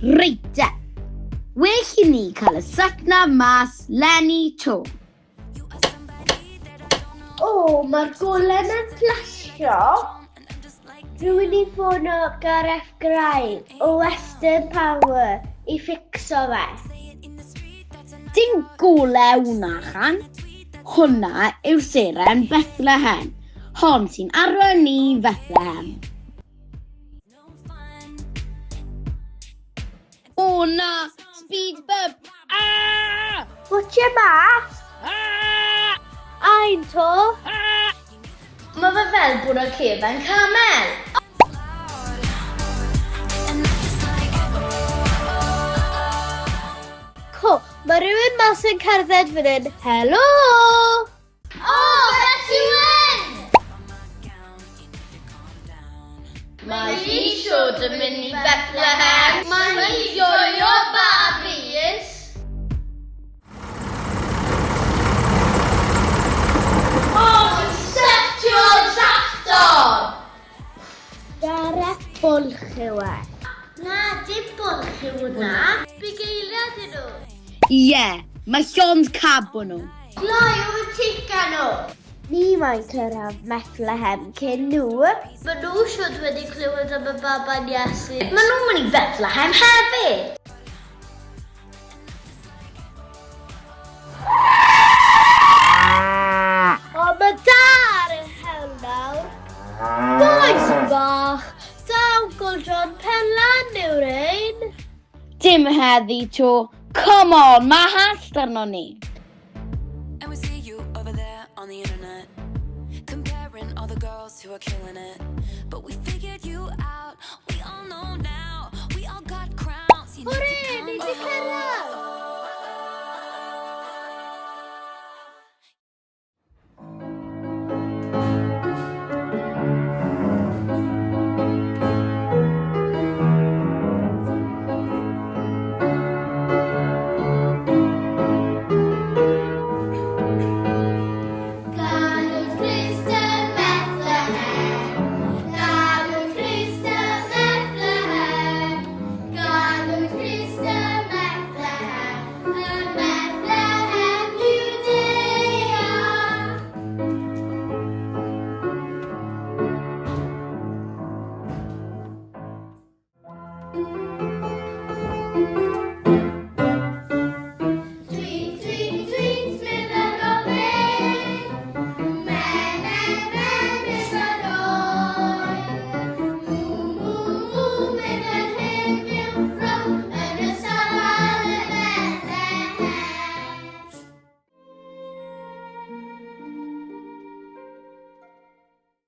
Reit te. Well i ni cael y satnav mas 'leni 'to. O, mae'r golen yn fflasio. Rwy'n i ffono Gareth Grimes o Western Power i fficso fe. Dim gole hwnna, chan. Hwnna yw'r seren Bethlehem. Hon sy'n arwain ni i Fethlehem. O na! Speed bump! Ah! Watch your mas! Ah! Ein to! Ah! Mae fe fel bod y cefen camel. Co, mae rhywun mas yn cerdded fan hyn. Helo! O, beth yw yn? Mae hi siwr yn mynd i Bethlehem. Mae hi'n joio babis. O, ti'n setio tractor! Gareth Bwlch yw e. Na, dim bwlch yw hwnna. Bugeiliad ydyn nhw. Ie, mae llond cab o nhw. Gloi overtake nhw. Ni moyn cyrraedd Bethlehem cyn nhw. Maen nhw siwr wedi clywed am y baban Iesu. Maen nhw'n mynd i Bethlehem hefyd. O, mae da ar yr hewl nawr. Boys bach, daw Goldron pen lan yw'r ein. Dim heddi 'to. Come on, mae hallt arnon ni. And we see you over there on the internet, comparing all the girls who are killing it. But we figured you out, we all know now. We all got crowns. You need to Hwrê, ni come 'di cyrraedd! Ganwyd Crist yn Bethlehem. Ganwyd Crist yn Bethlehem. Ganwyd Crist yn Bethlehem. Yn Bethlehem, Judea.